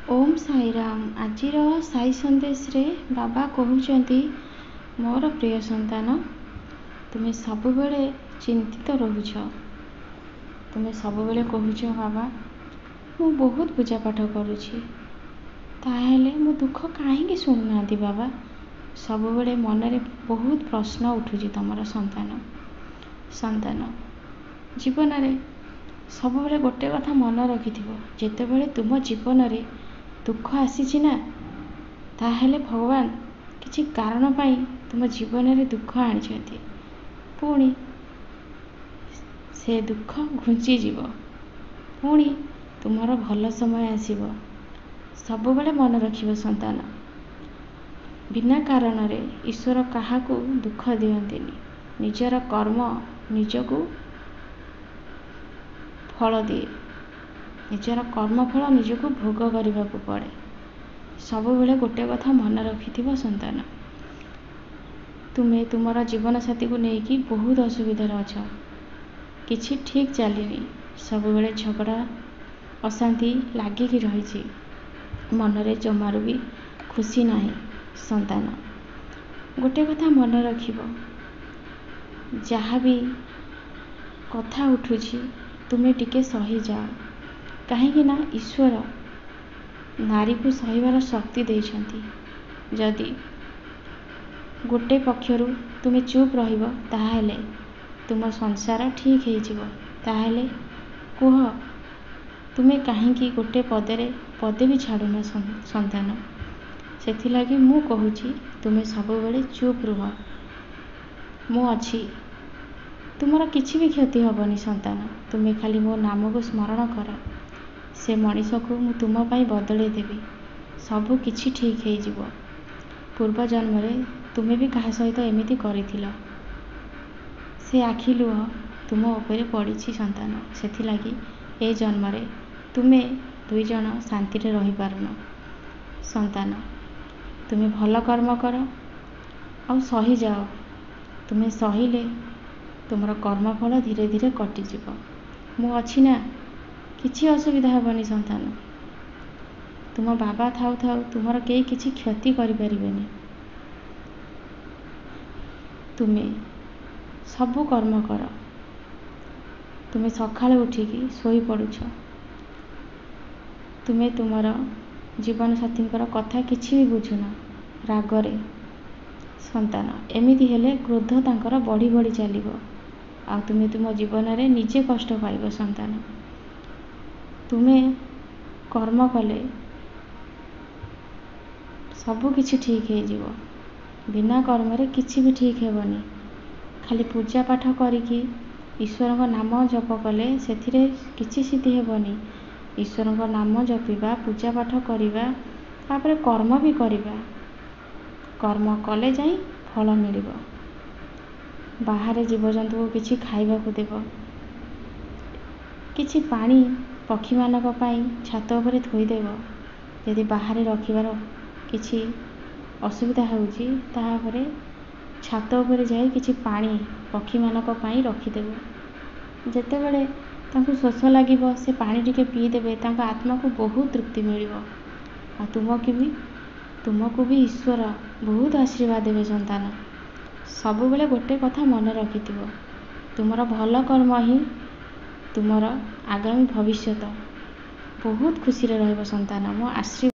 ଓମ୍ ସାଇରାମ। ଆଜିର ସାଇ ସନ୍ଦେଶରେ ବାବା କହୁଛନ୍ତି, ମୋର ପ୍ରିୟ ସନ୍ତାନ, ତୁମେ ସବୁବେଳେ ଚିନ୍ତିତ ରହୁଛ। ତୁମେ ସବୁବେଳେ କହୁଛ, ବାବା ମୁଁ ବହୁତ ପୂଜା ପାଠ କରୁଛି, ତାହେଲେ ମୋ ଦୁଃଖ କାହିଁକି ଶୁଣୁନାହାନ୍ତି ବାବା? ସବୁବେଳେ ମନରେ ବହୁତ ପ୍ରଶ୍ନ ଉଠୁଛି ତୁମର। ସନ୍ତାନ, ଜୀବନରେ ସବୁବେଳେ ଗୋଟେ କଥା ମନେ ରଖିଥିବ, ଯେତେବେଳେ ତୁମ ଜୀବନରେ ଦୁଃଖ ଆସିଛି ନା, ତାହେଲେ ଭଗବାନ କିଛି କାରଣ ପାଇଁ ତୁମ ଜୀବନରେ ଦୁଃଖ ଆଣିଛନ୍ତି। ପୁଣି ସେ ଦୁଃଖ ଘୁଞ୍ଚିଯିବ, ପୁଣି ତୁମର ଭଲ ସମୟ ଆସିବ। ସବୁବେଳେ ମନେ ରଖିବ ସନ୍ତାନ, ବିନା କାରଣରେ ଈଶ୍ୱର କାହାକୁ ଦୁଃଖ ଦିଅନ୍ତିନି। ନିଜର କର୍ମ ନିଜକୁ ଫଳ ଦିଏ, ନିଜର କର୍ମଫଳ ନିଜକୁ ଭୋଗ କରିବାକୁ ପଡ଼େ। ସବୁବେଳେ ଗୋଟେ କଥା ମନେ ରଖିଥିବ ସନ୍ତାନ, ତୁମେ ତୁମର ଜୀବନସାଥୀକୁ ନେଇକି ବହୁତ ଅସୁବିଧାରେ ଅଛ। କିଛି ଠିକ୍ ଚାଲିନି, ସବୁବେଳେ ଝଗଡ଼ା ଅଶାନ୍ତି ଲାଗିକି ରହିଛି, ମନରେ ଜମାରୁ ବି ଖୁସି ନାହିଁ। ସନ୍ତାନ, ଗୋଟେ କଥା ମନେ ରଖିବ, ଯାହା ବି କଥା ଉଠୁଛି ତୁମେ ଟିକେ ସହିଯାଅ, କାହିଁକି ନା ଈଶ୍ୱର ନାରୀକୁ ସହିବାର ଶକ୍ତି ଦେଇଛନ୍ତି। ଯଦି ଗୋଟେ ପକ୍ଷରୁ ତୁମେ ଚୁପ୍ ରହିବ, ତାହେଲେ ତୁମ ସଂସାର ଠିକ୍ ହେଇଯିବ। ତାହେଲେ କୁହ, ତୁମେ କାହିଁକି ଗୋଟେ ପଦରେ ପଦେ ବି ଛାଡ଼ୁନ ସନ୍ତାନ? ସେଥିଲାଗି ମୁଁ କହୁଛି, ତୁମେ ସବୁବେଳେ ଚୁପ୍ ରୁହ, ମୁଁ ଅଛି, ତୁମର କିଛି ବି କ୍ଷତି ହେବନି। ସନ୍ତାନ, ତୁମେ ଖାଲି ମୋ ନାମକୁ ସ୍ମରଣ କର, ସେ ମଣିଷକୁ ମୁଁ ତୁମ ପାଇଁ ବଦଳେଇ ଦେବି, ସବୁ କିଛି ଠିକ୍ ହେଇଯିବ। ପୂର୍ବ ଜନ୍ମରେ ତୁମେ ବି କାହା ସହିତ ଏମିତି କରିଥିଲ, ସେ ଆଖି ଲୁହ ତୁମ ଉପରେ ପଡ଼ିଛି ସନ୍ତାନ, ସେଥିଲାଗି ଏ ଜନ୍ମରେ ତୁମେ ଦୁଇ ଜଣ ଶାନ୍ତିରେ ରହିପାରୁନ। ସନ୍ତାନ, ତୁମେ ଭଲ କର୍ମ କର ଆଉ ସହିଯାଅ। ତୁମେ ସହିଲେ ତୁମର କର୍ମଫଳ ଧୀରେ ଧୀରେ କଟିଯିବ। ମୁଁ ଅଛି ନା, କିଛି ଅସୁବିଧା ହେବନି ସନ୍ତାନ। ତୁମ ବାବା ଥାଉ ଥାଉ ତୁମର କେହି କିଛି କ୍ଷତି କରିପାରିବେନି। ତୁମେ ସବୁ କର୍ମ କର। ତୁମେ ସକାଳୁ ଉଠିକି ଶୋଇପଡ଼ୁଛ, ତୁମେ ତୁମର ଜୀବନସାଥୀଙ୍କର କଥା କିଛି ବି ବୁଝୁନ ରାଗରେ। ସନ୍ତାନ, ଏମିତି ହେଲେ କ୍ରୋଧ ତାଙ୍କର ବଢ଼ି ବଢ଼ି ଚାଲିବ, ଆଉ ତୁମେ ତୁମ ଜୀବନରେ ନିଜେ କଷ୍ଟ ପାଇବ। ସନ୍ତାନ, ତୁମେ କର୍ମ କଲେ ସବୁ କିଛି ଠିକ୍ ହେଇଯିବ। ବିନା କର୍ମରେ କିଛି ବି ଠିକ୍ ହେବନି। ଖାଲି ପୂଜା ପାଠ କରିକି ଈଶ୍ୱରଙ୍କ ନାମ ଜପ କଲେ ସେଥିରେ କିଛି ସିଦ୍ଧି ହେବନି। ଈଶ୍ୱରଙ୍କ ନାମ ଜପିବା, ପୂଜା ପାଠ କରିବା, ତାପରେ କର୍ମ ବି କରିବା। କର୍ମ କଲେ ଯାଇ ଫଳ ମିଳିବ। ବାହାରେ ଜୀବଜନ୍ତୁକୁ କିଛି ଖାଇବାକୁ ଦେବ, କିଛି ପାଣି ପକ୍ଷୀମାନଙ୍କ ପାଇଁ ଛାତ ଉପରେ ଥୋଇଦେବ। ଯଦି ବାହାରେ ରଖିବାର କିଛି ଅସୁବିଧା ହେଉଛି, ତାପରେ ଛାତ ଉପରେ ଯାଇ କିଛି ପାଣି ପକ୍ଷୀମାନଙ୍କ ପାଇଁ ରଖିଦେବ। ଯେତେବେଳେ ତାଙ୍କୁ ଶୋଷ ଲାଗିବ, ସେ ପାଣି ଟିକେ ପିଇଦେବେ, ତାଙ୍କ ଆତ୍ମାକୁ ବହୁତ ତୃପ୍ତି ମିଳିବ, ଆଉ ତୁମକୁ ବି ଈଶ୍ୱର ବହୁତ ଆଶୀର୍ବାଦ ଦେବେ। ସନ୍ତାନ, ସବୁବେଳେ ଗୋଟେ କଥା ମନେ ରଖିଥିବ, ତୁମର ଭଲ କର୍ମ ହିଁ ତୁମର ଆଗାମୀ ଭବିଷ୍ୟତ ବହୁତ ଖୁସିରେ ରହିବ। ସନ୍ତାନ, ମୋ ଆଶୀର୍ବାଦ।